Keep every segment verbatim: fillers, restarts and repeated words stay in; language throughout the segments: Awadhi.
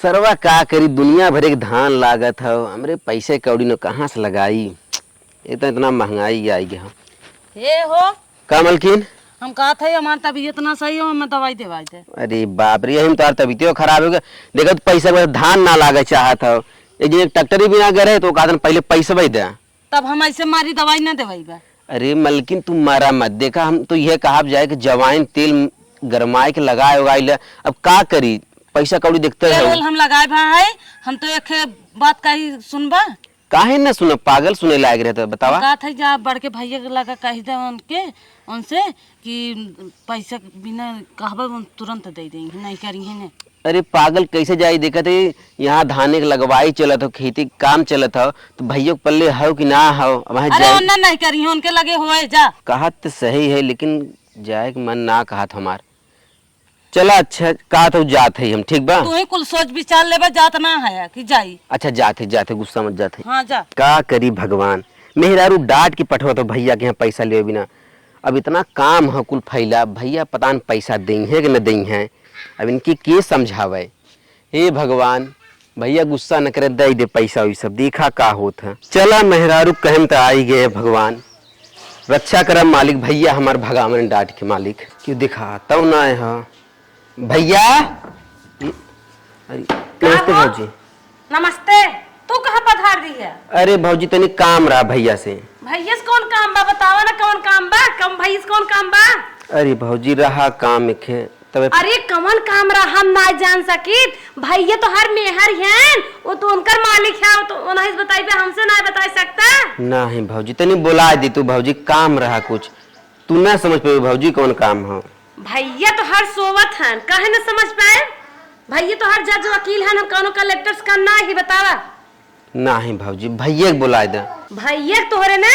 सरवा का करी, दुनिया भरे के धान लागत हौ, हमरे पैसे कौड़ी न कहाँ से लगाई? एक तो इतना महंगाई आई गया। ए हो। का मलकिन? हम कहत है, हमार तबीयत ना सही हो, हमें दवाई देवाई दे। अरे बाप रे, हम तोहार तबीयतो खराब हो गया। देखत पैसा के धान ना लागे चाहत हौ। एक दिन एक ट्रैक्टर भी ना गए रहे, तो कहत पहले पैसा दे। तब हम ऐसे मारी दवाई ना देवाई बा। अरे मलकिन, तू मारा मत। देखा, हम तो यह कहब जाए कि जवाइन तेल गरमाए के लगाए उगाए ले। अब का करी, पैसा कौड़ी देखते तेल हो। उल हम लगाए भा है, हम तो एक बात कही सुनबा। काहे ना सुनब, पागल सुने लायक रहता, बतावा। हम कहत है जा बड़के भैया के लगा कह दे उनके, उनसे कि पैसा बिना कहबे उन तुरंत दे देंगे, नहीं करिए ने। अरे पागल, कैसे जाई? देखत है, यहाँ धाने के लगवाई चलत हो, खेती के काम चलत हो, तो भैया के पल्ले हो कि ना हो? अब वहाँ अरे जाए ओन्ना नहीं करी, उनके लगे होए जा। कहत तो सही है, लेकिन जाए के मन ना कहत हमार। चला अच्छा, का तो जात है हम, ठीक बा? तू ही कुल सोच विचार लेबा, जात ना है कि जाई। अच्छा जात है, जात है, गुस्सा मत जात है। हाँ जा। का करी भगवान, मेहरारू डांट के पठवा तो भैया के यहाँ पैसा लेवे बिना। अब इतना काम है कुल फैला, भैया पता न पैसा देइहैं कि न देइहैं। अब इनके के समझावे? हे भगवान, भैया गुस्सा न करे, दे दे पैसा वैसा, देखा का होत है। चला मेहरारू कहम त आई गए भगवान, रक्षा करब मालिक, भैया हमार भगावन डांट के मालिक। क्यों देखा तब ना है भैया? अरे, का नमस्ते हो? भौजी। नमस्ते। तू कहाँ पधार दी है? अरे भौजी, तनी काम रहा भैया से। भैया से कौन काम बा? बतावा ना, कौन काम बा? कम भैया से कौन काम बा? अरे भौजी, रहा काम एक है, तबे अरे कौन काम रहा, हम ना जान सकित? भैया तो हर मेहर हैं, वो तो उनकर मालिक है, वो तो उन्हीं से बताइबे, हमसे ना बता सकता। नहीं भौजी, तनी बोला दी तू भौजी, काम रहा कुछ। तू ना समझ पाबे भौजी, कौन काम हो? भैया तो हर सोवत हन, काहे न समझ पाए? भैया तो हर जज वकील हन, हम कौनो कलेक्टर से कम ना ही बतावा। नाही भौजी, भैया के बुलाए दे। भैया के तोहरे ने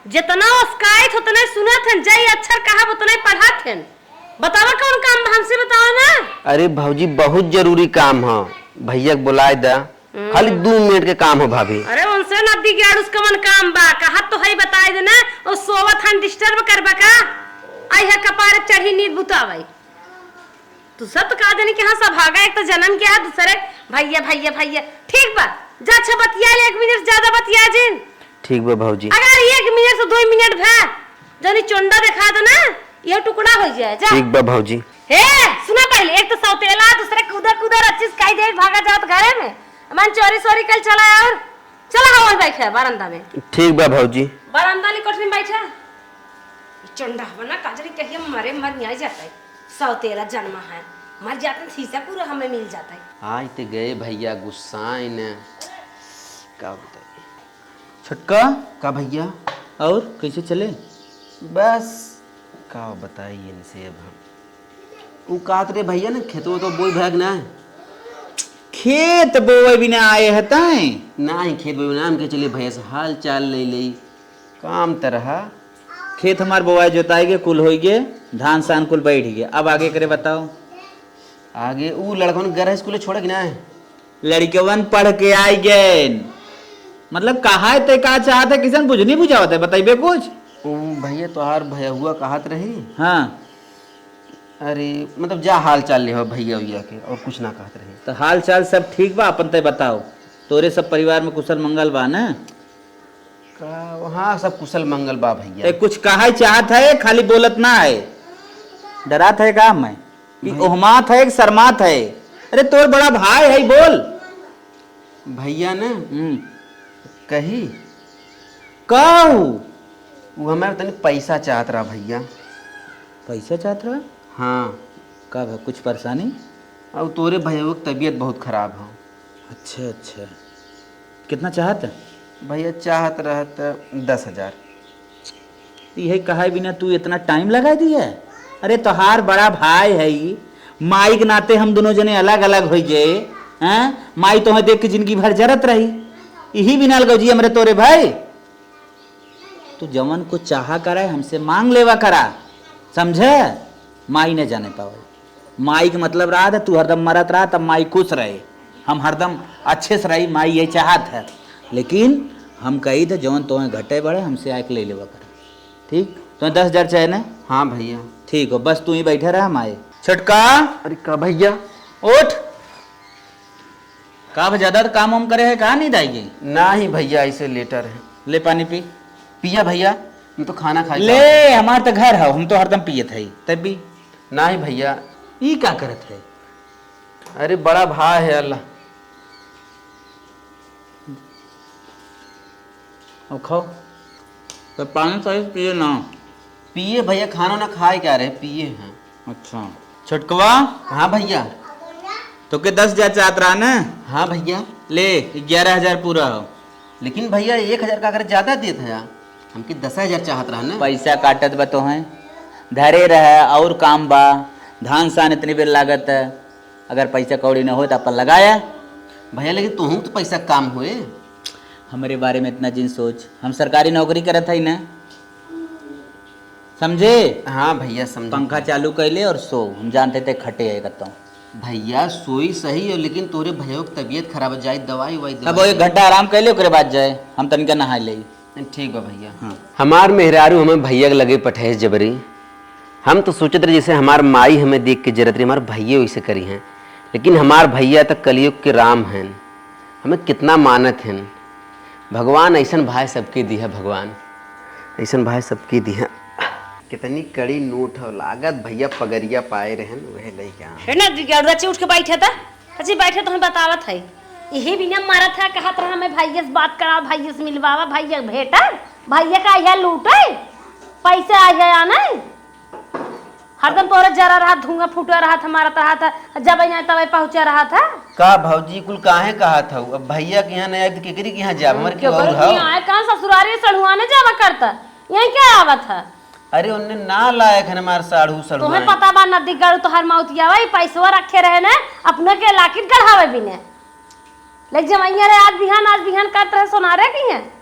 जितना उसकाइत उतने सुनत हन, जय अक्षर कहब उतने पढ़त हन। बतावा कौन काम बा, हमसे बतावा ना। अरे भौजी, बहुत जरूरी काम ह, भैया के बुलाए दे। हम्म। खाली दू मिनट के काम हो भाभी। अरे उनसे ना बिगाड़ुस कवन काम बा, कहत तो है बताए देना, ओ सोवत हन disturb करबा का? आई है कपार चढ़ी नींद बुतावई। तू सब तो कहा देनी कि हाँ सब भागा, एक तो जन्म किया है, दूसरे भैया, भैया, भैया। ठीक बा, जा अच्छा बतिया ले, एक मिनट से ज्यादा बतिया जिन। ठीक बा भौजी। अगर एक मिनट से दो मिनट भा, जौनी चोंडा दिखा दो ना, ये टुकड़ा हो जाए, जा। ठीक बा भौजी। हे, सुना पहले, एक तो सौतेला, दूसरे कूदर कूदर अच्छी से कही दे, भागा जात घरे में। मन चोरी सोरी कल चला और चला हवा बैठे बरंदा में। ठीक बा भौजी। बरंदा ली कोठरी में बैठे। चंडा हवा ना काजरी कहिए मरे मर न्याय जाता है। सौतेला जन्मा है, मर जाते हैं, शीशा पूरा हमें मिल जाता है। आज ते गए भैया गुस्साइन, का बताई। छोटका। का भैया? और कैसे चले? बस का बताई इनसे अब हम। उ कहत रे भैया ना, खेतवा तो बोई भया कि ना? खेत बोए बिना आए हताए? नाही, खेत बोए बिना, हम के चले भैया से हाल चाल ले ले। काम त रहा। खेत हमार बोआए जोताए गे, कुल होई गे, धान सान कुल बैठ गे। अब आगे करे बताओ। आगे उ लड़कन गरह स्कूल छोड़े कि ना? लड़िकवन पढ़ के आई गए। मतलब, कहा है ते का चाहत है, किसन बुझनी बुझावत है, बताइबे कुछ? उ भैया तोहार भैया हुआ कहत रही। हाँ। अरे, मतलब, जा हाल चाल ले हो भैया उइया के, और कुछ ना कहत रही। तो हाल चाल सब ठीक बा, अपन ते बताओ, तोरे सब परिवार में कुशल मंगल बा ना? का, हाँ, सब कुशल मंगल बा भैया। ते कुछ कहा चाहत है, खाली बोलत ना है। डरात है का मैं? कि भाई ओहमात है कि शर्मात है? अरे तोर बड़ा भाई है, बोल। भैया ने हम्म। कही। का हूँ? वो हमारे तनी पैसा चाहत रहा भैया। पैसा चाहत रहा? हाँ। का भा, कुछ परेशानी? और तोरे भैया की तबीयत बहुत खराब हो। अच्छा, अच्छा। कितना चाहत? भैया चाहत रहत दस हजार। यही कहे बिना तू इतना टाइम लगा दिया? अरे तोहार बड़ा भाई है ई, माई के नाते हम दोनों जने अलग अलग हो गए हैं। माई तोहे देख के जिंदगी भर जरत रही। यही बिना लगौजी हमरे तोरे भाई। तू जवन कुछ चाहा करे हमसे मांग लेवा करा, समझे? माई न जाने पावे। माई के मतलब रहा था तू हरदम मरत रहा तब माई खुश रहे, हम हरदम अच्छे से रही, माई ये चाहत है। लेकिन हम कही थे जवन तोहे घटे बढ़े हमसे आके ले लेवा करा, ठीक? तो दस हजार चाहे ना? हाँ भैया। ठीक हो, बस तू ही बैठे रहा माई। छोटका। अरे का भैया? उठ। का भा ज्यादा काम वाम करे है का नींद आइगी? नाही भइया, ऐसे लेटर है। ले पानी पी। पिया भइया, हम तो खाना खाए ले, का। हमार तो घर है, हम तो हरदम पियत है, तब भी। नाही भइया। ई का करत है? अरे बड़ा भाई है अल्लाह। अब खाओ। तो पानी सही से पिए ना। पिए भइया, खाना ना खाए क्या रहे, पिए हैं। अच्छा। छोटकवा? हाँ भइया। तो के दस हजार चाहत रहा ना? हाँ भइया। ले, ग्यारह हजार पूरा हो। लेकिन भइया, एक हजार का अगर ज्यादा देत है, हमके दस हजार चाहत रहा ना। पैसा काटत बा तोहें, धरे रहे और काम बा, धान सान इतनी बेर लागत है, अगर पैसा कौड़ी न हो तो अपन लगाया। भइया, लेकिन तोहूँ तो पैसा काम होए। हमरे बारे में इतना जिन सोच, हम सरकारी नौकरी करत हई ना, समझे? हाँ भइया, समझे। पंखा चालू कर ले और सो, हम जानते थे खटे है कतौ। भइया, सोई सही हो, लेकिन तोरे भइया की तबीयत खराब है, जाई दवाई उवाई तब दिला वो एक दे। घंटा आराम कर ले, ओकरे बाद जाए, हम तनिका नहाए ले। ठीक बा भइया। हाँ। हमार मेहरारू हमें भइया के लगे पठेस जबरी। हम तो सोचत रहे जैसे हमार माई हमें देख के जरत रही, हमार भइये वैसे करी हैं, लेकिन हमार भइया तो कलयुग के राम हैं, हमें कितना मानत हैं। भगवान ऐसन भाई सबके दिया, भगवान ऐसन भाई सबके दिया। कितनी कड़ी नोट हो, लागत भइया पगरिया पाए रहन, वह लइका। हे ना, रची उठ के बैठे था। अच्छा, बैठे तो हम बतावत है। यही बिना मारत है, कहत रहा, "मैं भाइये से बात कराओ, भाइये से मिलवावा, भाइये भेटा, भाइये का आइया लूटे, पैसे आइया आने।" हरदम तोरे जरा रहा, धुआं फूटा रहा था, मारत रहा था, जब यहाँ तब पहुँचा रहा था। का भौजी कुल काहे कहत हऊ? अब भइया के यहाँ नहीं आए तो केकरी के यहाँ जाब? हमारे क्यों केहू और करो हऊ? नहीं आए, कहाँ ससुरारी सड़ुआने जावा करता, यहीं क्या आवत है? अरे, उनने ना लायक है हमार साढ़ू सड़ुआ। तुम्हें पता बा, नदी गाड़ू तोहार मौतिया, वही पैसवा रखे रहे ने, अपने के लाकिट गढ़ावे बिने। लेकिन जब अइया रे, आज बिहान, आज बिहान करत रहे, सोनारे की हैं।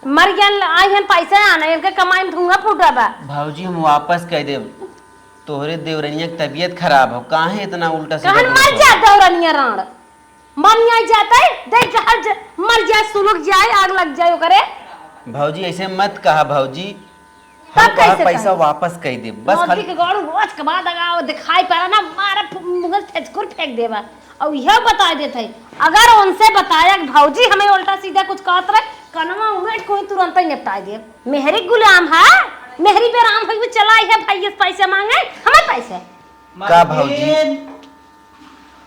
मर गया, आई हैं पैसे आने, इनके कमाई में धुआं फूटा बा। भौजी, हम वापस कह देब। तोहरे देवरनिया की तबीयत खराब हो, काहे इतना उल्टा सीधा कहन बोलत मर हो? जा देवरनिया राण। मन नहीं जाता है, दे जहर ज-, मर जाए, सुलग जाए, आग लग जाए ओकरे। भौजी, ऐसे मत कहा भौजी, तब हम तोहार कैसे पैसा कहे? वापस कह देब, बस नदी खाली के गौड़ रोज के बाद अगर दिखाई पड़ा ना, मारा फु-, मुँह से फेंचकुर फेंक देबा। और यह बता देत है, अगर उनसे बताया कि भौजी हमें उल्टा सीधा कुछ कहत रहे, कनवा उमेट कोई तुरंत ही निपटाई देब। मेहरी गुलाम है, मेहरी बेराम है, वो चला आई है भाई, ये पैसे मांगे, हमें पैसे। का भौजी? मलकिन,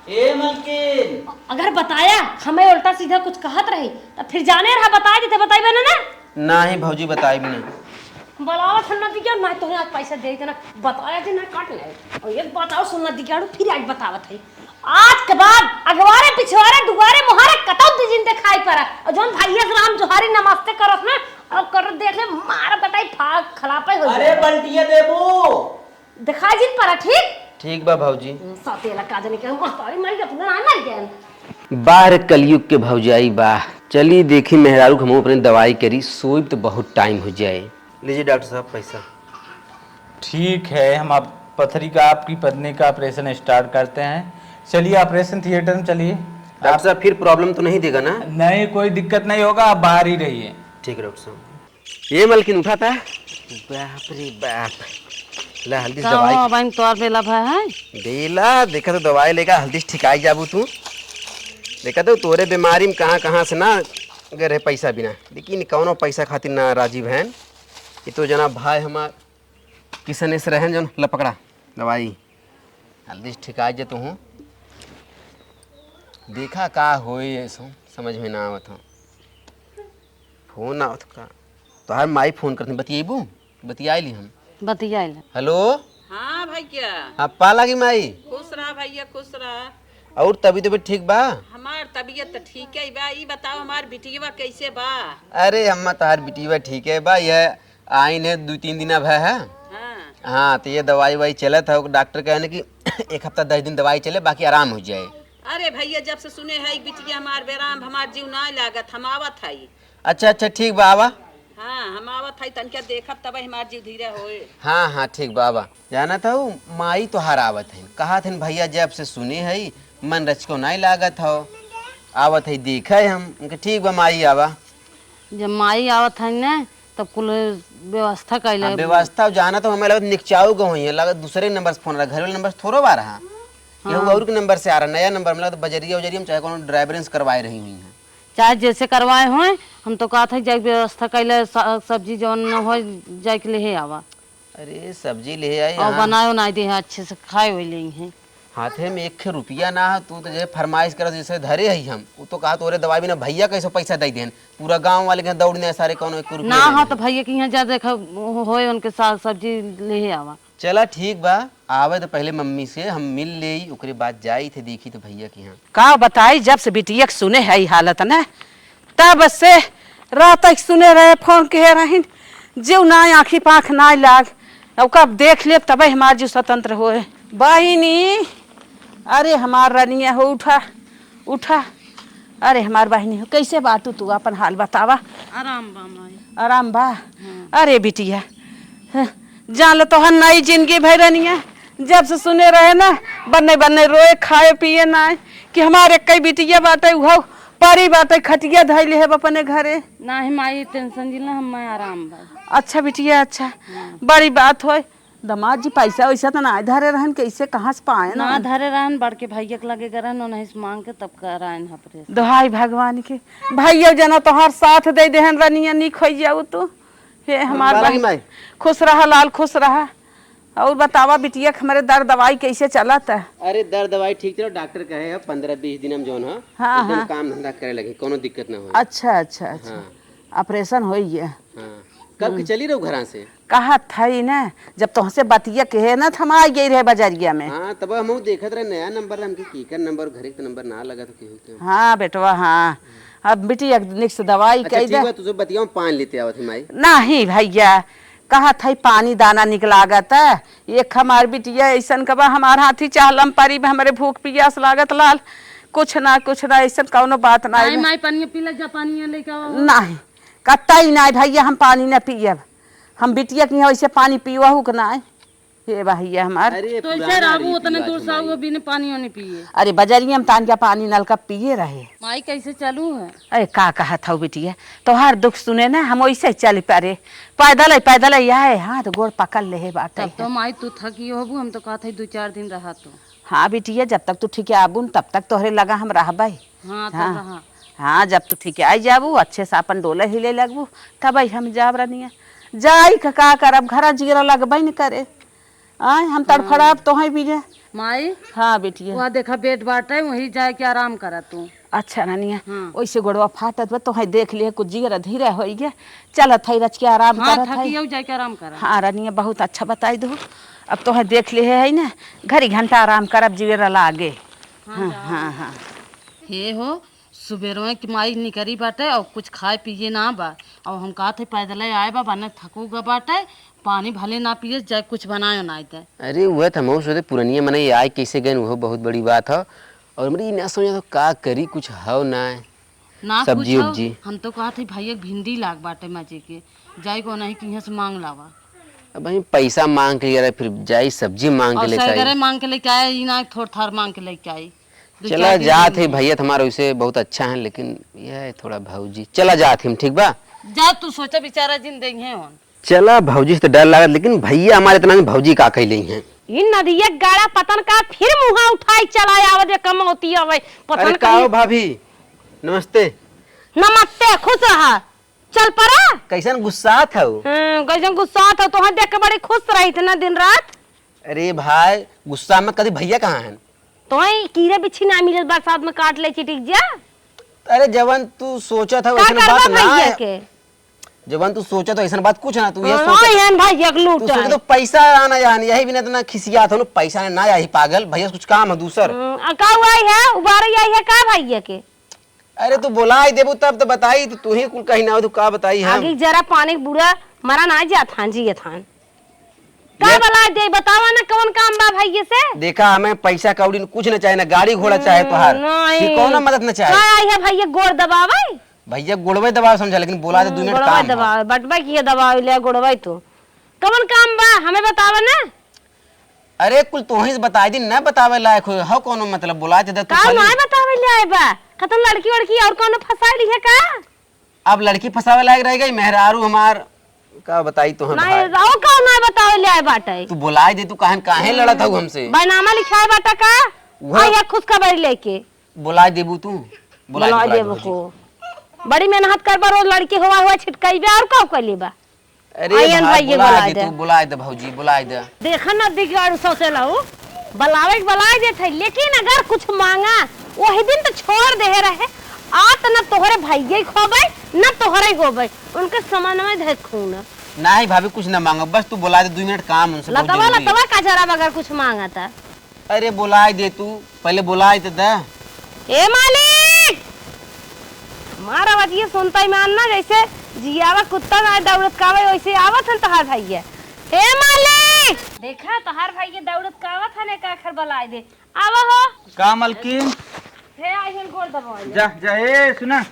ए मलकिन। अगर बताया, हमें उल्टा सीधा कुछ कहत रही, तो फिर जाने रहा, बताए देते, बताइबे ना, ना? नाही भौजी, बताइब ना। बोलावत हम ना दिया, ना तोहे आज पैसा दे देना, बताया जे ना काट ले। और एक बात और सुन ना दिया, फिर आज बतावत है। आज के बाद अगवारे, पिछवारे, दुआरे, मुहारे, कतौ दी जिन दिखाई पड़ा। और जौन भाई राम जोहारी नमस्ते करस ना, और कर देख ले, मार बताई फाग खलापे हो अरे जाए। बल्टिया देबू। दिखाई जिन पड़ा, ठीक? ठीक बा भौजी। सौतेला का जाने के हम महतारी मर गए, अपना ना मर गए। बाहर कलयुग के भौजाई बा। चली देखी मेहरारू के हम अपने दवाई करी, सोइब तो बहुत टाइम हो जाए। लीजिए डॉक्टर साहब पैसा। ठीक है, हम आप पथरी का, आपकी पत्नी का ऑपरेशन स्टार्ट करते हैं। चलिए ऑपरेशन थिएटर में चलिए। डॉक्टर आप साहब फिर प्रॉब्लम तो नहीं देगा ना? नहीं, कोई दिक्कत नहीं होगा, आप बाहर ही रहिए। ठीक है डॉक्टर साहब। ये मलकिन उठा था। बाप रे बाप। ला हल्दी से का दवाई। हो, अबहिन तोर बेला भय है? बेला, देखा तो दवाई लेकर हल्दी से ठिकाई जाबू तू। देखा तो तोरे बीमारी में कहाँ कहाँ से ना गए रहे पैसा बिना, लेकिन कौनो पैसा खातिर ना राजी भैन। ये तो जना भाई हमार किशन से रहन जौन लपकड़ा दवाई। हल्दी से ठिकाई जे तू। देखा का होई, ऐसो समझ में ना आवत हो। फोन आवत का? तोहार माई फोन करती, बतियेबू? बतियाई ली हम। बतियाई ले। हेलो। हाँ भैया। हाँ, पा लागी माई। खुश रहा भैया, खुश रहा। और तबीयत, तबीयत ठीक बा? हमार तबीयत तो ठीक है बा। ई बताओ हमार बिटिया कैसे बा? अरे अम्मा, तोहार बिटिया ठीक है बा, यह आइन है, दो तीन दिन अब है, है? हाँ। हाँ, तो ये दवाई वाई चलत है, डॉक्टर कहे कि एक हफ्ता दस दिन दवाई चले, बाकी आराम हो जाए। अरे भैया, जब से सुने है बिटिया हमार बेराम, हमार जीव ना लागत, हम आवत है। अच्छा, अच्छा, ठीक बा, आवा। हाँ, हम आवत हई, तनिका देखब, तब हमार जीव धीरे होए। हाँ, हाँ, ठीक बा, आवा। जानत हऊ, माई तोहार आवत हईन। कहत हईन, "भैया, जब से सुने हई, मन रचको नाई लागत हौ। आवत हई, देखै हम।" उनके, "ठीक बा, माई, आवा।" जब माई आवत हईन न, तब कुल व्यवस्था कैले। हाँ, व्यवस्था जानत हऊ, हमें लगत निकचाऊ गए होइहैं, लगत दूसरे नंबर से फोन रहा, घर वाले नंबर से थोड़ो बा रहा। केहू हाँ। और के नंबर से आ रहा, नया नंबर मिला, तो बजरिया उजरिया में चाहे कोनो ड्राइवरन से करवाए रही हुई हैं। चाहे जैसे करवाए होए, हम तो कहत है जाए व्यवस्था कैले, सा-, सब्जी जौन न होए, जाए के लेहे आवा। अरे सब्जी ले आई और यहाँ। बनाए उनाए दे हैं, अच्छे से खाए हुए ले हैं। हाथे में एक रुपया ना है, तू तो जैसे फरमाइश करत जैसे धरे है हम। वो तो कहा तोरे दवाई बिना भैया कैसे पैसा दे देन, पूरा गांव वाले के दौड़ने सारे कौनो एक रुपया ना ले हो लें। तो भैया के यहाँ जा देखा होए उनके साग सब्जी लेहे आवा। चला ठीक बा, आवे तो पहले मम्मी से हम मिल लेई, ओकरे बाद जाई थे देखी तो भैया के यहाँ। का बताई, जब से बिटिया के सुने है ई हालत न, तब से रात तक सुने रहे, फोन किहे रहिन, जीव ना, आँखी पाँख ना लाग। अब कब देख लेब तबे हमार जीव स्वतंत्र होए। बहिनी, अरे हमार रनिया हो, उठा, उठा। अरे हमार बहिनी हो, कैसे बाटू तू? अपन हाल बतावा। आराम बा माई। आराम बा? हाँ। अरे बिटिया, हं, जान लो तोहर नई जिंदगी भई रनिया। जब से सुने रहे ना, बन्ने बन्ने रोए, खाए पिए नाय, कि हमार एक्कई बिटिया बाटे, उहो परी बाटे, खटिया धइले है अपने घरे। नाही माई, टेंशन जिन ला, हम आराम बा। अच्छा बिटिया, अच्छा, हाँ। बड़ी बात होय। दमाद जी पैसा वैसा तो ना धरे रहन, कैसे कहाँ से पाए ना? ना धरे रहन, बड़के भैया के लगे गए रहन, उन्हीं से मांग के तब करायन ऑपरेशन। दोहाई भगवान के, भैया जना तोहार साथ दे देहन, रनिया निक होई जाऊ तू। हे हमार बाला बहिन, माई। खुश रहा लाल, खुश रहा। और बतावा बिटिया के हमरे दर दवाई कैसे चलत है? अरे दर दवाई ठीक चलो, डॉक्टर कहे है पन्द्रह बीस दिन में जौन है हाँ, एकदम हाँ। काम धंधा करे लगे, कोनो दिक्कत ना होई। अच्छा, अच्छा, अच्छा। हाँ। ऑपरेशन होई है। हाँ। कब के हम्म। चली रहू घरा से? कहत हई ना, जब तोहसे बतिया कहे ना, त हम आ गई रहे बजरिया में। हाँ, तब हम देखत रहे नया नंबर, हमके केकर नंबर, घरे के नंबर ना लगत हो केहू के। हाँ बेटवा, हाँ। अब बिटिया निक से दवाई अच्छा, कई ठीक दे। बा, तुझे बतिया हम पानी लेते आवत है माई। नहीं भैया, कहत हई पानी दाना निक लागत है। एक हमार बिटिया ऐसन का बा, हमार हाथी चाहलम परी बा, हमरे भूख पियास लागत लाल। कुछ ना, कुछ ना, ऐसन कौनो बात ना नहीं है। माई, पानी पी ले, जा पानी लेके आओ। नहीं, कतई नहीं भैया, हम पानी ना पियब। हम बिटिया के यहाँ वैसे पानी पीवहू के नाय। हे भैया हमार। अरे तो ऐसे पुराना रहबू, रीति उतने रिवाज दूर से है आऊ, माई। बिन पानी वानी पिए। अरे बजरिया में तान के पानी नलका पिए रहे। माई कैसे चलू है? अरे का कहत हऊ बिटिया, तोहार दुख सुने ना हम वैसे चल परे। पैदल है, पैदल है, यह है, हाथ गोड़ पकड़ ले है बाटे तब तो है। माई तू थकी होबू, हम तो कहत है दो चार दिन रहा तो। हाँ बिटिया, जब तक तू ठीक आबू न, तब तक तोहरे लगा हम रहबे। हाँ, तब हाँ। रहा। हाँ, जब तू ठीक आई जाबू, अच्छे से अपन डोले हिले लगबू, तब हम जाब रनिया। जाई का, का करब, घरा जिगरा लगबे न करे। आय, हम तड़फड़ाब हाँ। तोहई बिना। माई, हाँ बिटिया। वहाँ देखा बेड बाटे, वहीं जाए के आराम करा तू। अच्छा रनिया, हाँ। ओइसे गोड़वा फाटत बा, तोहई देख लिए, कुछ जिगरा धीरे होई गे। चलत हई रच के आराम हाँ, करत हई। थकी जाऊ, जाए के आराम करा। हाँ रनिया, बहुत अच्छा बताई दो। अब तोहई देख लिए है ना, घड़ी घंटा आराम करब, जिगरा लागे। हाँ, हाँ, जा। हाँ, हाँ। हे हो, सुबेरवे की माई निकरी बाटे और कुछ खाए पिए ना बा। और हम कहत है पैदल आए बा, बने थकू ग बाटे, पानी भले ना पिए, जाए कुछ बनाए ना दे। अरे वह तो हम सोचे पुरनिया मने आए कैसे गए, वो बहुत बड़ी बात है। और हमारी ना समझ तो का करी, कुछ हव ना है। ना सब्जी कुछ हव, उब्जी। हम तो कहत है भैया भिंडी लाग बाटे मजे के, जाए को नहीं कि यहाँ से मांग लावा। अब भाई पैसा मांग के ले रहे, फिर जाई सब्जी मांग के और लेके आई। सैगरे मांग के लेके आए, ई ना थोड़ थार मांग के लेके आई। दो चला चार दिन जात है, भैया तुम्हारा वैसे बहुत अच्छा है, लेकिन यह है थोड़ा भौजी। चला जात है हम, ठीक बा? जा तू सोचा, बेचारा जिन देंगे होन। चला, भौजी से तो डर लागत, लेकिन भैया हमारे इतना नहीं, भौजी का कह लेई हैं। ई नदिया गाड़ा पतन का फिर मुहा उठाई चला आवत है, कमौती आवे, पतन अरे का हो कहीं। भाभी, नमस्ते। नमस्ते, खुश रहा। चल परा। कैसन गुस्सात हऊ? हम्म, कैसन गुस्सात हऊ? तोहर देख के बड़ी खुश रही इतना दिन रात। अरे भाई, गुस्सा मत करी, भैया कहाँ हैं? तोहई कीड़े बिच्छी ना मिलल बरसात में काट ले चिटिक जा। अरे जवन तू सोचत हऊ, का ऐसन करबा बात ना भैया है। के? जवन तू सोचत हऊ, ऐसन बात कुछ ना, तू ये हाँ, सोचत एहन भैया के लूट तू सोचत है। हऊ पैसा आना जान, यही बिना इतना खिसियात हऊ, पैसा ना आई पागल, भैया से कुछ काम है दूसर। हम्म, आ का हुआ है? उबारे आई है का भैया के? अरे तू बोलाई देबू तब तो बताई, तो तू ही कुल कहीं ना हो तो का बताई हम? आगे जरा पानी के बूढ़ा मरा ना जात हान, जियत हान। का ले। बोलाई दे, बतावा ना कौन काम बा भैया से? देखा, हमें पैसा कौड़ी कुछ ना चाहे, ना गाड़ी घोड़ा चाहे हम्म, तोहार। नहीं। फिर कौनो मदद ना चाहे। का आई है भैया गोड़ दबावे? भैया गोड़वे दबावे समझा, लेकिन बोला दे दू हम्म, मिनट गोड़वे काम है। दबावे, बटवा किए दबावे ले गोड़वे तू। कौन काम बा हमें बतावा ना। अरे कुल तोही से बताई दी, ना बतावे लायक हो, हो कौनो मतलब बोला दे तू का खाली। ना बतावे ले आए बा? कतन लड़की वड़की और कौनो फंसाई ली है का? अब लड़की फंसावे लायक रह गई, मेहरारू हमार का बताई तो हम नहीं, भाई। रहो का ना बतावे ले आए बाटे? तू बोलाई दे, तू काहे, काहे लड़त हऊ हमसे? बैनामा लिखाए बाटा का? उहे आइया खुशखबरी लेके। बुलाइ देबू तू? बुलाइ दे, बुलाइ दे बुलाइ दे देबू भौजी। को। बड़ी मेहनत करबा, रोज लड़की हुआ हुआ छिटकइबे, और का कर लेबा? अरे आइयन भाई, भाई, ये बुलाइ बुलाइ दे दे। तू, बुलाइ दे भौजी, बुलाइ दे। देखा ना दिगाड़ू सौसे लाऊ, बुलावे के बुलाइ देत है, लेकिन अगर कुछ मांगा, वही दिन तो छोड़ दे रहे। आ त न तोहरे भइये खोबे, न तोहरे होबे, उनके समन्वय धे खून। नाही भाभी, कुछ ना मांगब, बस तू बुलाइ दे, दुइ मिनट काम उनसे बहुत लतवा, जरूरी है। लतवा का जरा अगर कुछ मांगा त। अरे बुलाइ दे तू, पहिले बुलाइ त द। ए मालिक! हमार आवाजिया सुनता ही मान ना, जैसे जियावा कुत्ता ना दौड़त कावे, वैसे आवत हन तोहार भइया। ए मालिक! देखा, तोहार भइया दौड़त कावत हन, एक आखर बुलाइ दे। आवा हो। का मलकिन? हे, आई हन गोड़ दबावा। जा, जा, ए, सुना,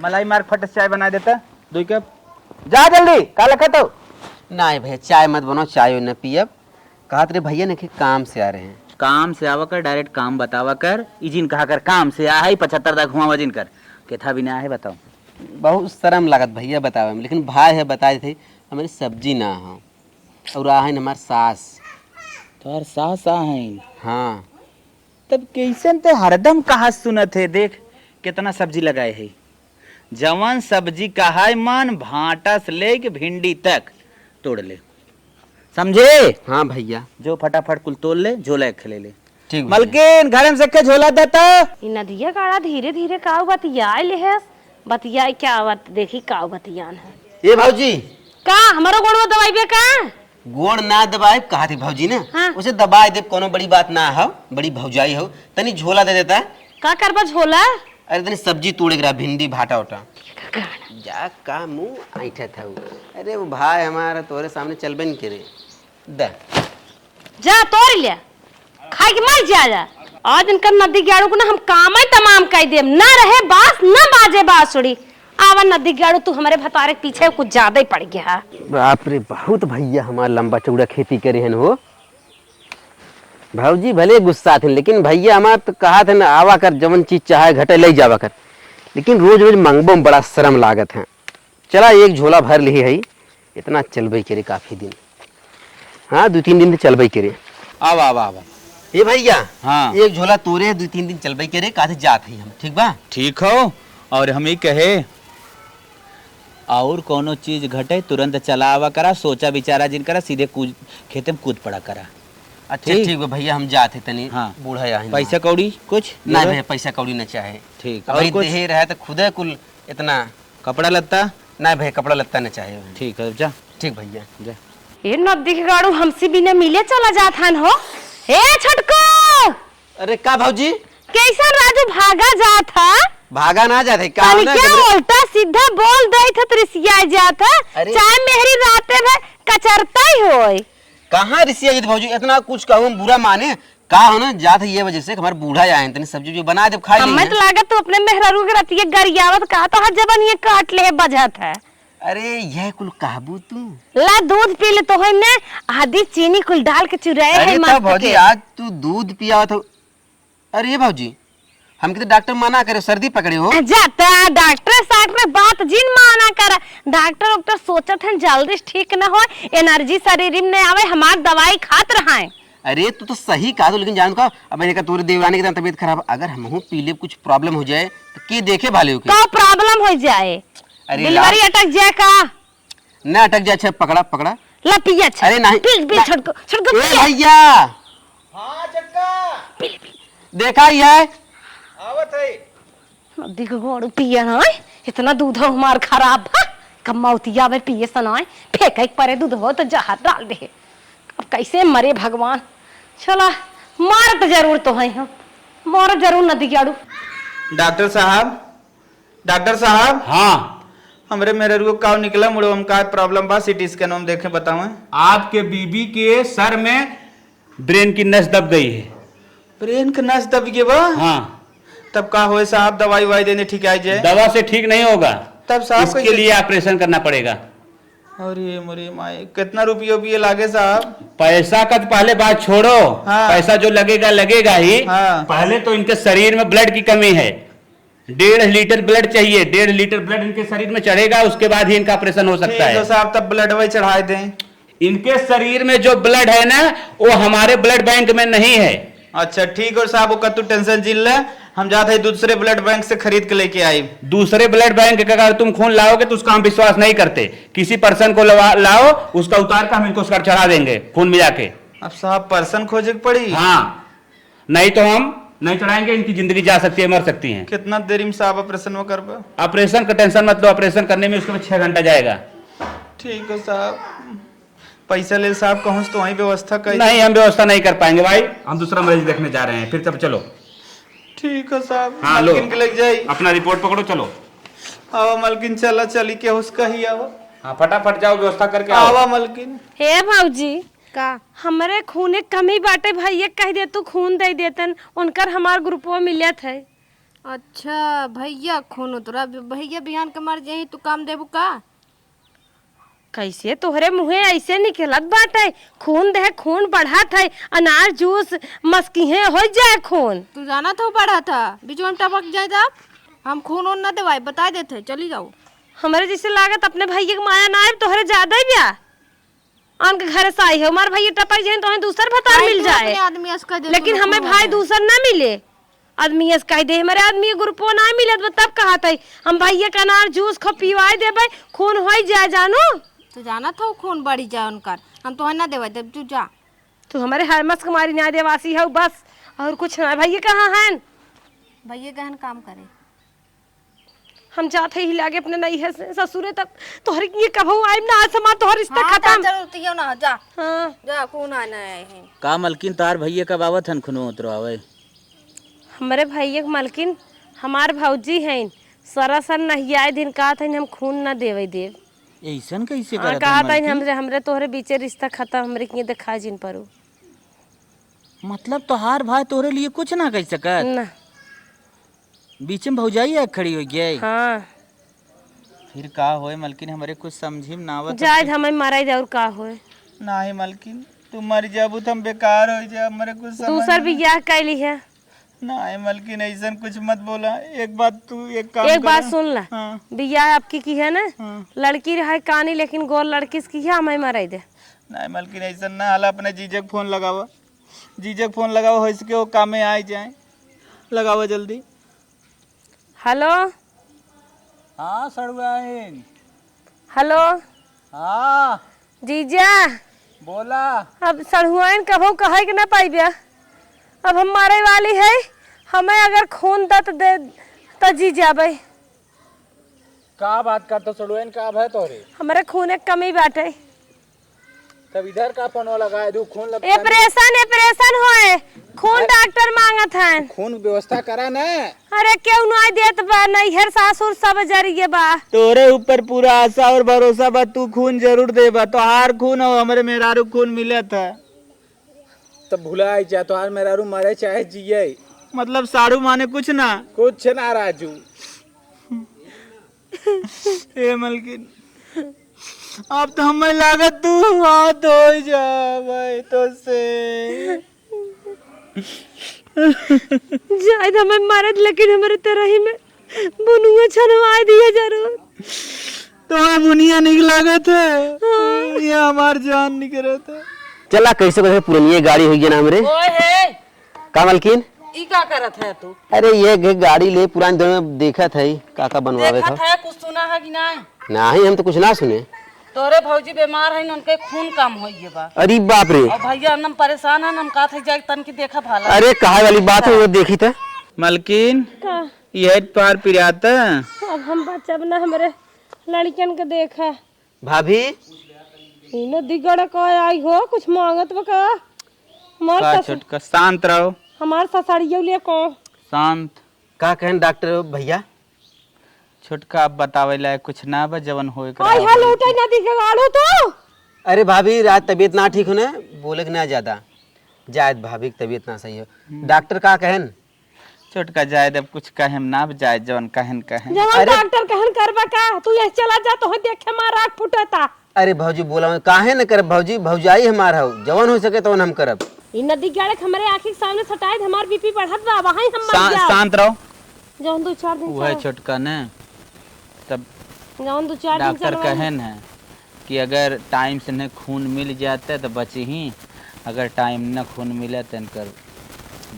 मलाई मार, फट से चाय बनाइ देता, दुइ कप। जा जल्दी, का लखत हो? नाही भइया, चाय मत बनाओ, चाय न पियब। कहत रहे भइया ने कि काम से आ रहे हैं। काम से आवा कर, direct काम बतावा कर। ई जिन कहा कर काम से आ है, पचहत्तर तक हुआ वजिन कर। केथा भी ना है, बताओ। बहुत शर्म लागत भइया बतावे में, लेकिन भाई है बताए थे, हमारी सब्जी ना हो और आ है हमार सास। तोहर सास आ हैं? हाँ। तब कैसन ते हरदम कहा सुनत है, देख कितना सब्जी लगाए है। जवन सब्जी कहाय मन, भांटा से लेके भिंडी तक तोड़ ले, समझे? हाँ भइया। जो फटाफट कुल तोड़ ले, झोला एक ले ले। ठीक भइया। मलकिन, घर में से के झोला देता? ई नदिया गाड़ा धीरे धीरे काऊ बतियाए ले है, बतियाए क्या आवत, देखी काऊ बतियान है। ए भौजी। का, हमरो गोड़वा दबाइबे का? गोड़ ना दबाइब, कहा थी भौजी ने। हाँ। उसे दबाइ देब, कोनो बड़ी बात ना हो, बड़ी भौजाई हो, तनी झोला दे देता। का करबा झोला? अरे तनी सब्जी तोड़े के रहा, भिंडी, भाटा ओटा। जा का मुंह ऐंठत हऊ। अरे वो भाई हमारा तोरे सामने चलबे न करे। दे। जा तोड़ ले। खाए के मर जा जा। आज इनकर नदी गाड़ू को ना हम कामे तमाम कइ देब। ना रहे बास, ना बाजे बांसुरी। आवा नदी गाड़ू, तू हमरे भतारे के पीछे कुछ ज्यादा ही पड़ गया है। बाप रे, बहुत भइया हमार लंबा चौड़ा खेती करे हन हो। भौजी भले गुस्सा हथिन, लेकिन भइया हमार तो कहा थे ना, आवा कर, जवन चीज चाहे घटे ले जावा कर, लेकिन रोज रोज मंगबो में बड़ा शर्म लागत है। चला, एक झोला भर लिही है, इतना चलबे करे काफी दिन। हाँ, दो तीन दिन तो चलबे करे। आवा, आवा, आवा। ए भइया, हाँ। एक झोला तोरे है, दो तीन दिन चलबे करे, काथे जात है हम, ठीक बा? ठीक हो, और हम ही कहे, और कोनो चीज घटे, तुरंत चला आवा करा, सोचा विचारा जिन करा, सीधे कूद, खेते में कूद पड़ा करा। अच्छा, ठीक? ठीक बा भइया, हम जात है तनी, हाँ। बूढ़ा आहिन पैसा ना। कौड़ी कुछ? ना देबे? भइया, पैसा कौड़ी ना चाहे। ठीक, अब और भाई कुछ? देहे रहे तो खुदे कुल इतना कपड़ा लत्ता? ना भइया, कपड़ा लत्ता ना चाहे। ठीक है, जा। ठीक भइया। जा। ए नदी के गाड़ू हमसे बिना मिले चला जात हन हो। ए छोटको! अरे का भौजी? कैसन राजू भागा जात ह? भागा ना जात है, का तनी होना क्या जबरे- उल्टा सीधा बोल देत ह, रिसिया जात ह। अरे। चाहे मेहरी राते भर कचरता ही होय। कहाँ रिसिया जात भौजी? इतना कुछ कहूँ हम बुरा माने? का हो ना, जात है ये वजह से कि हमारे बूढ़ा आए हैं, तनी सब्जी उब्जी बना दे, खा हमें लेंगे। तो लागत तू अपने मेहरारू के रतिये गरियावत का, तो हर जबन ये काट ले बजत है। अरे, यह कुल कहबू तू? ला, दूध पी ले, तो है ने आदि चीनी कुल डाल के चुराए है अरे, मस्त तब भौजी, के। आज तू दूध पियावत हो। अरे, ये भौजी, हमके तो डॉक्टर मना करे, सर्दी पकड़े हो। जा, त डॉक्टर साक्टर बात जिन माना कर। डॉक्टर उक्टर सोचत हन, जल्दी से ठीक न हो, एनर्जी शरीर में न आवे, हमार दवाई खात रहाए। अरे, तू तो सही कहा, लेकिन जान का, अब इनका तोरे देवरानी के तबियत खराब, अगर हमहू पी लेब, कुछ प्रॉब्लम हो जाए, तो के देखे भाले ओके? का प्रॉब्लम हो जाए? अरे, डिलीवरी लाओ। अटक जाए का? ना अटक जाए, अच्छा, पकड़ा, पकड़ा। ला, पिया, अच्छा। अरे, नहीं। पी, पी, ना। छोटको, छोटको, ए, पिया। भैया। हाँ, चक्का। पी ले, पी ले। देखा ही है। आवत है। नदी के गोड़ू पिया ना, इतना दूध हो हमार खराब बा। कम्मा उतिया में पिए सनाए, फेंके के परे दूध हो तो जहर डाल दे। अब कैसे मरे भगवान? चला, मारत जरूर तो है हम, मारत जरूर नदी के आड़ू। डॉक्टर साहब, डॉक्टर साहब। हाँ। हमरे मेहररुआ का निकला मुड़वा में का प्रॉब्लम बा, सीटी स्कैन में देखे बतावें। आपके बीबी के सर में ब्रेन की नस दब गई है। ब्रेन की नस दब गई बा? हाँ। तब का होए साहब, दवाई वाई देने ठीक आ जाए? दवा से ठीक नहीं होगा। तब साहब इसके कैसे? लिए ऑपरेशन करना पड़ेगा। अरे मोरे माई, कितना रुपये उपिये लागे साहब? पैसा का तो पहले बात छोड़ो, हाँ। पैसा जो लगेगा लगेगा ही। हाँ। पहले तो इनके शरीर में ब्लड की कमी है, डेढ़ लीटर ब्लड चाहिए, डेढ़ लीटर ब्लड इनके शरीर में चढ़ेगा, उसके बाद ही इनका ऑपरेशन हो सकता ठीक है। तो साहब, तब ब्लड वही चढ़ा दें। इनके शरीर में जो ब्लड है ना, वो हमारे ब्लड बैंक में नहीं है, अच्छा ठीक हो साहब, ओकर तू tension जिन ले, हम जात है दूसरे blood bank से खरीद के लेके आई। दूसरे blood bank का अगर तुम खून लाओगे तो उसका हम विश्वास नहीं करते। किसी person को लवा-, लाओ, उसका उतार कर हम इनको सर चढ़ा देंगे खून मिला के। अब साहब person खोजे के पड़ी? हाँ, नहीं तो हम नहीं चढ़ाएंगे, इनकी जिंदगी जा सकती है, मर सकती हैं। कितना देरी में साहब operation वो करबे? Operation का tension मत लो, operation करने में उसके छह घंटा जाएगा। ठीक है साहब, पैसा ले साहब कहूँ से तो वहीं व्यवस्था कर। नहीं, हम व्यवस्था नहीं कर पाएंगे भाई, हम दूसरा मरीज देखने जा रहे हैं, फिर तब चलो। ठीक है साहब, हाँ, लो। मलकिन के लेके जाई। अपना report पकड़ो, चलो। आवा मलकिन, चला चली के उसका ही आवा। हाँ, फटाफट जाओ, व्यवस्था करके आओ। आवा मलकिन। हे भौजी, का? हमरे खूने कमी बाटे, भैया कह दे तू खून दे देतन, उनकर हमार ग्रुपवा मिलत है। अच्छा, भैया खून उतरा, भैया बिहान के मर जाई, तू काम देबू का? कैसे तोहरे मुँहे ऐसे निकलत बाटे? खून दे, खून बढ़त है, अनार जूस मस्किहे हो जाए खून। तू जानत हो बढ़त है, बीच में टपक जाए तब हम खून उन न देवाई, बता देते, चली जाओ। हमरे जैसे लागत अपने भैया के माया ना आए, तोहरे ज्यादा ही ब्या। आन के घरे से आई है, हमार भैया टपक जाए, तोहे दूसर भतार काहे मिल तू जाए। अपने आदमी अस कह दे, लेकिन तू हमें खून भाई है। दूसर ना मिले। आदमी अस कह दे, हमारे आदमी के ग्रुपो ना मिलत बा, तब कहत है, हम भैया का अनार जूस खूब पिवाई देबे, खून होई जाए जानू। तू जानत हो खून बढ़ी जाए उनकर, हम तोहे ना देवे देब, तू जा। तू हमारे हर मस्क मारी ना देवासी हो बस, और कुछ ना। भैया कहाँ हैं? भैया गहन काम करे। हम जात है ही लागे अपने नैहर से ससुरे तब, तोहरे के कबहू आइब ना, आज हमार तोहर रिश्ता हाँ, खत्म। जा, जरूरत ही हो ना, जा। हाँ। जा, कौन आना है? का मलकिन, तोहार भैया कब आवत हन खुनो उतरवावे? हमरे भैया के मलकिन हमार भौजी हईन, सरासर नहियाए दिन कहत हईन हम खून ना देवे देब। ऐसन कैसे हाँ, करत हन कहत हईन मलकिन? हमरे, हमरे तोहरे बीचे रिश्ता खत्म, हमरे के देखा जिन परू। मतलब तोहार भाई तोहरे लिए कुछ ना कह सकत? ना। बीच में भौजाई आके खड़ी हो गई। हाँ। फिर का होए मलकिन, हमरे कुछ समझी में ना आवत। जाए हमें मराई दे और का होए। नाही मलकिन, तू मर जाबू तो हम बेकार हो जाए, हमरे कुछ समझ दूसर में बियाह कैली है। नाही मलकिन, ऐसन कुछ मत बोला। एक बात तू एक काम एक बात करा। सुन ला। हाँ। बियाह आपकी की है ना? हाँ। लड़की रहे कानी, लेकिन गोर लड़की से की है, हमें मराई दे। नाही मलकिन, ऐसन ना हाला, अपने जीजक फोन लगावा, जीजक फोन लगावा, हो सके वो कामे आ जाए, लगावा जल्दी। हेलो। हाँ, सड़ुआइन। हेलो। हाँ। जीजा। बोला। अब सड़ुआइन कबहू कहे के ना पाइब्या। अब हम मरे वाली है, हमें अगर खून दत दे, त जी जाबे। का बात करत हो सड़ुआइन, का भय तोहरे? हमरे खूने के कमी बाटे। तब इधर का फोनवा लगाए दू, खून लगता है। ऑपरेशन, ऑपरेशन होए, खून अरे, डॉक्टर मांगत हैं। खून व्यवस्था करा ना। अरे केहू नाई देत बा, नैहर सासुर सब जरिए बा। तोरे ऊपर पूरा आशा और भरोसा बा, तू खून जरूर देबा। तोहार खून और हमरे मेहरारू खून मिलत है। तब भुलाए जा, तोहार मेहरारू मरे चाहे जिए। मतलब साड़ू माने कुछ ना? कुछ ना राजू। ए मलकिन, अब तो हमें लागत तू हाथ हो जावे तो से। जायद हमें मारत, लेकिन हमरे तरही में बुनुआ छनवाए दिया जरूर। तुम्हें बुनिया निक लागत है? हाँ। ये हमार जान निकलत है। चला, कैसे कैसे पुरनिया गाड़ी हो गया ना हमरे। ओए हे, का मलकिन? ई का करत है तू? अरे, ये ग-, गाड़ी ले पुरान दिन में देखत है, का का बनवावे देखत का। है, कुछ सुना है कि नहीं? नहीं, हम तो कुछ ना सुने। तोरे भौजी बीमार है, उनके खून कम होइए बा। अरे बाप रे। और भैया हम परेशान है, हम कहत है जाए तन की देखा भाला। अरे, कहा वाली बात है, वो देखी था। मलकिन, का? ये तोहार पिरात। अब हम बचब ना, हमरे लड़कन के देखा। भाभी। ई नदी गड़ा का आई हो, कुछ मांगत बा का? हमार का सस-, छोटका, शांत रहो। हमार ससुरियो ले को। शांत। का कहन डॉक्टर भैया? छोटका, अब बतावे लायक कुछ ना बा, जवन होए के आई रहा हा, होई। लौटे नदी के गाड़ो तो। अरे भाभी, रात तबीयत ना ठीक होने, बोले के ना ज्यादा। जायद भाभी की तबीयत ना सही हो। हम्म। डॉक्टर का कहन? छोटका जायद, अब कुछ कहेम ना, अब जायद जवन कहन कहन। जवन अरे डॉक्टर कहन करबा का? तू ये चला जा, तोहे देखे मार आँख फुटता। अरे भौजी बोला, काहे न करब भौजी, भौजाई हमार हौ, जवन हो सके तवन हम करब। ई नदी गाड़े के हमरे आँखी के सामने सटाए, हमार बीपी बढ़त बा, वहीं हम मर शा-, जाब। शांत रहो। जवन दो चार दिन वह चलो। छोटका ने, तब जवन दो चार दिन डॉक्टर चलो। कहे न कि अगर टाइम से इन्हें खून मिल जाता तो बची ही, अगर टाइम न खून मिले तो इनकर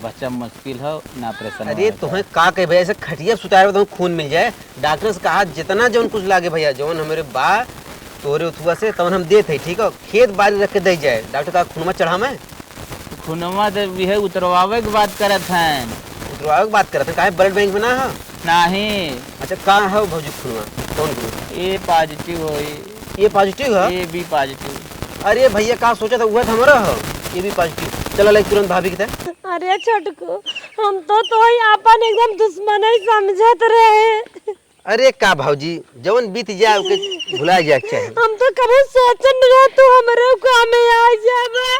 बच्चा मुश्किल हो, ना ऑपरेशन अरे, होए तुम्हें का कहे भैया, ऐसे खटिया सुताए में तुम्हें खून मिल जाए। डॉक्टर से कहा, जितना जौन कुछ लागे भैया, जौन हमरे बा, तोरे उथुआ से, तौन हम देत है, ठीक है? खेत बारी रख के दे जाए। डॉक्टर कहा, खूनमा चढ़ा मैं? खूनमा तो यह उतरवावे के बात करत हैं। उतरवावे के बात करत हैं? काहे, ब्लड बैंक में ना हो? नहीं। अच्छा, का हो भौजी खूनमा? कौन ग्रुप? ए पॉजिटिव होई। ए पॉजिटिव है? A B positive. अरे भैया, का सोचा था, वह तो हमारा हो, ए बी पॉजिटिव। चला लाई तुरंत भाभी के ते। अरे छोटकू, हम तो तोहई आपन एकदम दुश्मन ही समझत रहे। अरे का भौजी, जवन बीत जाए ओके भुला जाए के चाही। हम तो कबो सोचन रहे तू हमरे काम में आ जाबे।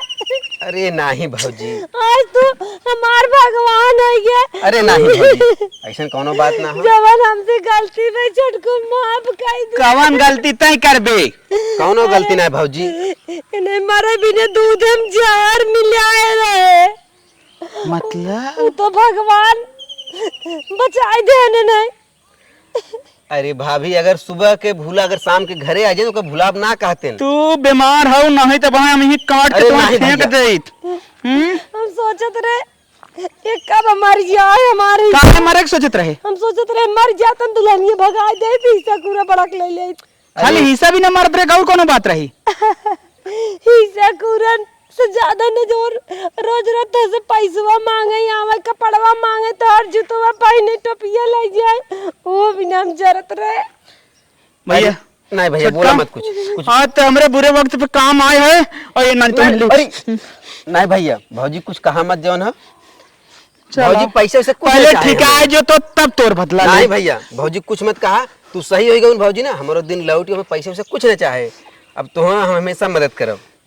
अरे नाही भौजी। आज तू हमार भगवान हो गया। अरे नाही भौजी, ऐसन कौनो बात ना हो। जवन हमसे गलती भई छोटकू, माफ कर दे। कवन गलती तय करबे? कौनो गलती ना भौजी। इन्हें मरे बिने दूध हम जहर मिलाए रहे। मतलब? वो तो भगवान बचाए देने नहीं। अरे भाभी, अगर सुबह के भूला, अगर शाम के घरे आ जाए, तो ओका भुलाब ना कहते न। तू बीमार हो, नहीं तो वहाँ हम ही काट के अरे तुम्हें नहीं फेंक भैया। देत। हम्म? हम सोचत रहे, ये कब मर जाए हमारे। काहे मरे के सोचत रहे? हम सोचत रहे, मर जातन, दुल्हनिया भगाए दे, हिस्सा पूरा बड़क ले ले। खाली अरे। हिस्सा भी ना मरत रहे, और कोनो बात रही? हिस्सा पूरा से ज्यादा न जोर, रोज रोज तोसे पैसवा मांगे, आवे कपड़वा मांगे, तोहर जुतवा पहिने, टोपिया ले जाए, वो बिना हम जरत रहे। भैया, अरे, नहीं भैया, छोटका, बोला मत कुछ, कुछ। आज तो हमरे बुरे वक्त पे काम आए है, और ये नहीं तो अरे, नहीं भैया, भौजी कुछ कहा मत जौन है। चलो। भौजी पैसे से कुछ पहले नहीं चाहे ठिकाए हमें। जो तो तब तोर बदला नहीं ले। भैया, भौजी कुछ मत कहा, तू सही होई गउन भौजी ना, हमरो दिन लौटी, हमें पैसे से कुछ नहीं चाहे। अब तो हम हमेशा मदद करब।